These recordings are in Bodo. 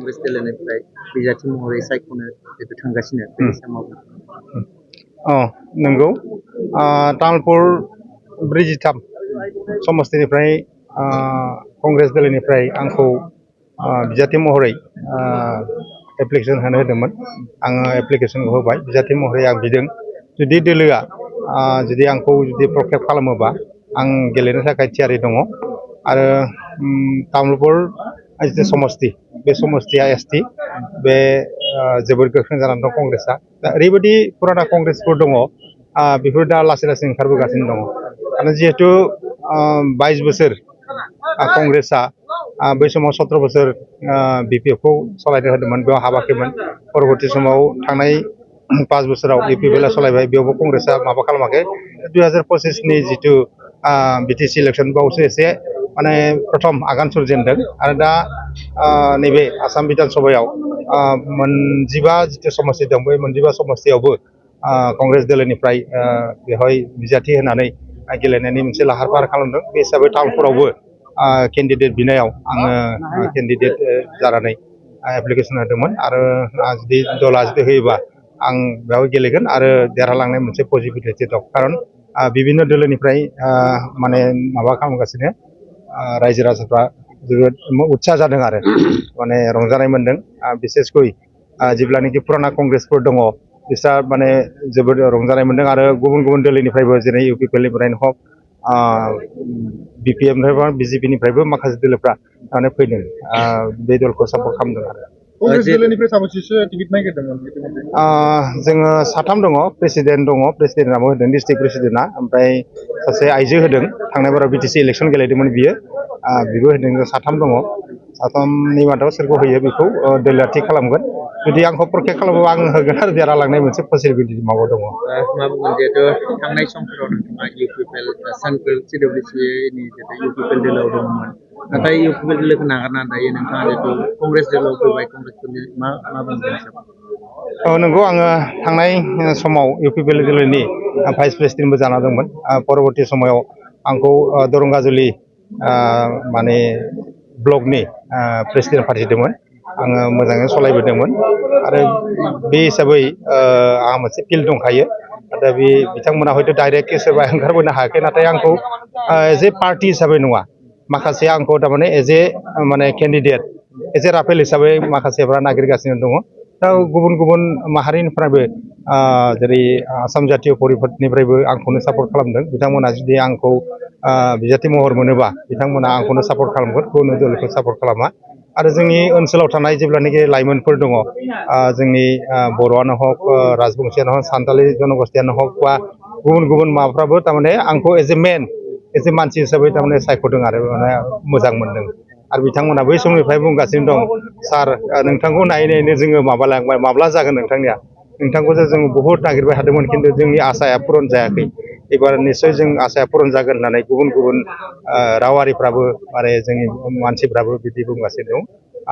कंग्रेस दोलोनिफ्राय बिजाथि महरै सायख'नो जितु थांगासिनो बेनि सायाव नंगौ तामुलपुर 43 समस्तिनिफ्राय कंग्रेस दोलोनिफ्राय आंखौ बिजाथि महरै एप्लिकेसन होनो होदोंमोन। आङो एप्लिकेसनखौ होबाय, बिजाथि महरै आं बिदों। जुदि दोलोआ जुदि आंखौ जुदि प्रटेक्ट खालामोबा आं गेलेनो थाखाय थियारि दङ। आरो तामुलपुर जितु समस्ति, बे समस्तिया एसटि, बे जोबोर गोख्रों जानानै दं कंग्रेसआ। दा ओरैबायदि फुराना कंग्रेसफोर दङ, बेफोर दा लासै लासै ओंखारबोगासिनो दङ। आरो जिहेतु 22 बोसोर कंग्रेसआ बै समाव 17 बोसोर बिपिएफखौ सालायनो होदोंमोन, बेयाव हाबाखैमोन। परबर्ती समाव थांनाय 5 बोसोराव इउपिपिएलआ सालायबाय, बेयावबो कंग्रेसआ माबा खालामाखै। 2025नि जितु बिटिसि इलेक्सन बावसो एसे माने प्रथम आगान सुरजेनदों। आरो दा नैबे आसाम बिधान सभायाव 15 जितु समस्ति दं, बै 15 समस्तियावबो कंग्रेस दोलोनिफ्राय बेवहाय बिजाथि होनानै गेलेनायनि मोनसे लाहार फाहार खालामदों। बे हिसाबै तामुलपुरावबो केन्डिडेट बिनायाव आङो केन्डिडेट जानानै एप्लिकेसन होदोंमोन। आरो जुदि दला जुदि होयोबा आं बेयाव गेलेगोन आरो देरहालांनाय मोनसे पजिटिभिटि दं। खारन बिभिन्न दोलोनिफ्राय माने माबा खालामगासिनो, रायजो राजाफ्रा जोबोद उत्साह जादों आरो माने रंजानाय मोन्दों। बिसेसकै जेब्लानाखि पुराना कंग्रेसफोर दङ, बिस्रा माने जोबोद रंजानाय मोन्दों। आरो गुबुन गुबुन दोलोनिफ्रायबो, जेरै इउपिपिएलनिफ्रायनो हक, बिपिएफनिफ्रायबो, बिजेपिनिफ्रायबो माखासे दोलोफ्रा माने फैदों, बे दलखौ सापर्ट खालामदों। आरो कंग्रेस दोलोनिफ्राय साबेसेसो टिकेट नागिरदोंमोन? जोङो 3 दङ। प्रेसिडेन्ट दङ, प्रेसिडेन्टआबो होदों, डिस्ट्रिक्ट प्रेसिडेन्टआ। ओमफ्राय सासे आइजो होदों, थांनाय बाराव बिटिसि इलेक्सन गेलेदोंमोन बियो, बेबो होदों। 3 दङ। 3नि मादाव सोरखौ होयो बेखौ दोलोआ थि खालामगोन। जुदि आंखौ प्रटेक्ट खालामोबा आं होगोन आरो देरहालांनाय मोनसे पसिबिलिटि माबा दङ। मा बुंगोन, जिहेतु थांनाय समफोराव नोंथाङा इउपिपिएल सेन्ट्रेल सिडब्लिउसिनि जितु इउपिपिएल दोलोआव दङमोन, नाथाय इउपिपिएल दोलोखौ नागारनानै दायो नोंथाङा जितु कंग्रेस दोलोआव फैबाय, कंग्रेसफोरनि मा बुंगोन? नंगौ, आङो थांनाय समाव इउपिपिएल दोलोनि भाइस प्रेसिडेन्टबो जाना दंमोन। परबर्ती समाव आंखौ दरंगाजुलि माने ब्लकनि प्रेसिडेन्ट फाथिदोंमोन। आङो मोजाङै सालायबोदोंमोन। आरो बे हिसाबै आंहा मोनसे फिल्ड दंखायो। दा बे बिथांमोना हयथ' डाइरेक्टलि सोरबा ओंखारबोनो हायाखै, नाथाय आंखौ एज ए पार्टि हिसाबै नङा, माखासे आंखौ थारमाने एज ए माने केन्डिडेट, एज ए राफेल हिसाबै माखासेफ्रा नागिरगासिनो दङ। दा गुबुन गुबुन माहारिनिफ्रायबो, जेरै आसाम जातीय परिषदनिफ्रायबो आंखौनो सापर्ट खालामदों। बिथांमोना जुदि आंखौ बिजाथि महर मोनोबा बिथांमोना आंखौनो सापर्ट खालामगोन, गुबुन दोलोखौ सापर्ट खालामा। आरो जोंनि ओनसोलाव थानाय जेब्लानाखि लाइमोनफोर दङ, जोंनि बर'आनो हक, राजबंसियानो हक, सान्थालि जनगोष्ठियानो हक, बा गुबुन गुबुन माबाफ्राबो थारमाने आंखौ एज ए मानसि हिसाबै थारमाने सायख'दों आरो माने मोजां मोनदों। आरो बिथांमोना बै समनिफ्राय बुंगासिनो दं, सार नोंथांखौ नायै नायैनो जोङो माबालांबाय, माब्ला जागोन नोंथांनिया? नोंथांखौसो जों बहुद नागिरबाय थादोंमोन, खिन्थु जोंनि आसाया पुरन जायाखै। एबार निस्सय जों आसाया पुरन जागोन होननानै गुबुन गुबुन रावारिफ्राबो आरो जोंनि मानसिफ्राबो बिदि बुंगासिनो दं।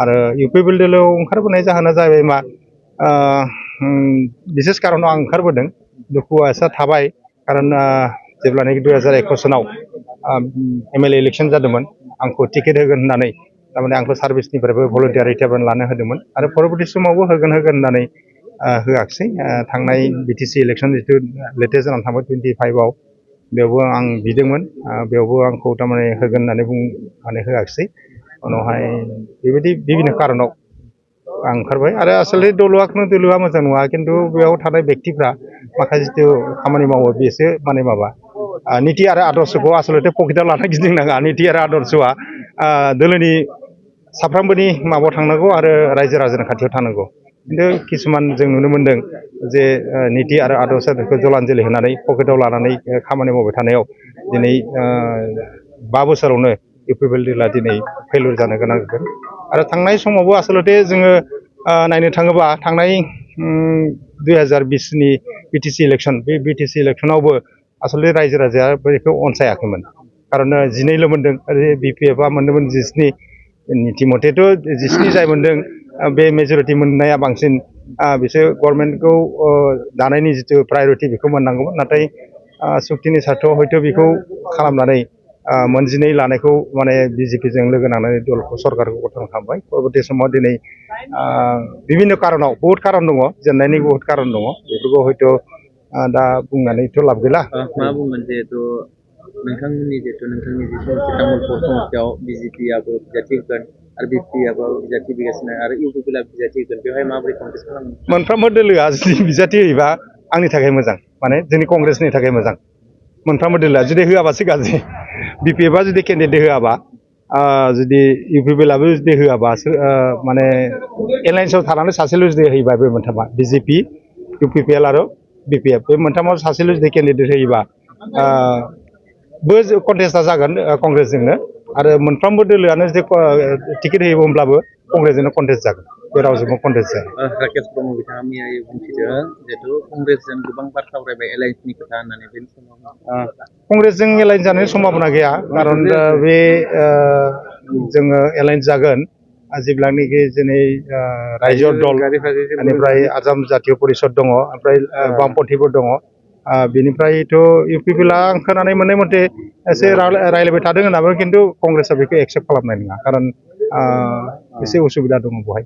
आरो इउपिपिएल दोलोआव ओंखारबोनाय जाहोना जाहैबाय मा, बिसेस कारनाव आं ओंखारबोदों। दुखुआ एसे थाबाय, खारन जेब्लानाखि 2021 सनाव एमएलए इलेक्सन जादोंमोन, आंखौ टिकेट होगोन होननानै थारमाने आंखौ सार्भिसनिफ्रायबो भलन्टियार रिटायारमेन्ट लानो होदोंमोन। आरो परबर्ती समावबो होगोन होननानै होआखिसै। थांनाय बिटिसि इलेक्सन जितु लेटेस्ट जानानै थांबाय 25आव, बेयावबो आं बिदोंमोन। बेयावबो आंखौ थारमाने होगोन होननानै माने होआखिसै। उनावहाय बेबायदि बिभिन्न कारनाव आं ओंखारबाय। आरो आसलथे दोलोआ मोजां नङा, खिन्थु बेयाव थानाय बेक्तिफ्रा माखासे जिथु खामानि मावो, बेसो माने माबा निति आरो आदर्शखौ आसलथे पकेटाव लाना गिदिंनाङा। निति आरो आदर्शआ दोलोनि साफ्रोमबोनि माबायाव थांनांगौ आरो रायजो राजानि खाथियाव थानांगौ। खिन्थु किसुमान जों नुनो मोन्दों जे निति आरो आदर्शखौ जलान्जलि होनानै पकेटाव लानानै खामानि मावबाय थानायाव दिनै 5 बोसोरावनो इउपिपिएल दोलोआ दिनै फेलुर जानो गोनां जादों। आरो थांनाय समावबो आसलथे जोङो नायनो थाङोबा, थांनाय 2020नि बिटिसि इलेक्सन, बे बिटिसि इलेक्सनावबो आसलथे रायजो राजाया बेखौ अनसायाखैमोन। खारन 12ल' मोन्दों, आरो बिपिएफआ मोन्दोंमोन 17। निति मथेथ' 17 जाय मोन्दों, बे मेजरिटि मोननाया बांसिन। बिसोर गभर्नमेन्टखौ दानायनि जिथु प्रायरिटि बेखौ मोननांगौमोन। नाथाय सुक्तिनि सार्थआव हयथ' बेखौ खालामनानै 12 लानायखौ माने बिजेपिजों लोगो नांनानै दलखौ सरकारखौ गठन खालामबाय। परबर्ती समाव दिनै बिभिन्न कारनाव बहुत कारन दङ जेननायनि बहुत कारन दङ बेफोरखौ हयथ' दा बुंनानैथ' लाब गैला मा बुंगोन जिहेतु नोंथांमोननि जिहेतु नोंथांनि जि समस्ति तामुलपुर समस्तियाव बिजेपिआबो बिजाथि होगोन आरो बिपिआबो बिजाथि होगासिनो आरो इउपिपिएलआ बिजाथि होगोन बेवहाय माबोरै कन्टेस्ट खालामो मोनफ्रोमबो दोलोआ जुदि बिजाथि होयोबा आंनि थाखाय मोजां माने जोंनि कंग्रेसनि थाखाय मोजां मोनफ्रोमबो दोलोआ जुदि होआबासो गाज्रि बिपिएफआ जुदि केन्डिडेट होआबा जुदि इउपिपिएलआबो जुदि होआबा माने एलायन्सआव थानानै सासेल' जुदि होयोबा बे मोनथामा बिजेपि इउपिपिएल आरो बिपिएफ बे मोनथामाव सासेल' जुदि केन्डिडेट होयोबा बो कन्टेस्टआ जागोन कंग्रेसजोंनो आरो मोनफ्रोमबो दोलोआनो जुदि टिकेट होयो होमब्लाबो कंग्रेसजोंनो कन्टेस्ट जागोन बे रावजोंबो कन्टेस्ट जाया राकेश ब्रह्म बिथाङा मैया बुंथिदों जिहेतु कंग्रेसजों गोबां बार सावरायबाय एलायन्सनि खोथा होननानै बेनि समाव कंग्रेसजों एलायन्स जानायनि सम्भाबना गैया खारन बे जोङो एलायन्स जागोन जेब्लानोखि दिनै रायजो दल बेनिफ्राय आसाम जातीय परिषद दङ ओमफ्राय बामपन्थिफोर दङ बेनिफ्रायथ' इउपिपिएलआ आं खोनानाय मोननाय मथे एसे रायलायबाय थादों होनाबो खिन्थु कंग्रेसआ बेखौ एक्सेप्ट खालामनाय नङा खारन एसे उसुबिदा दङ बेवहाय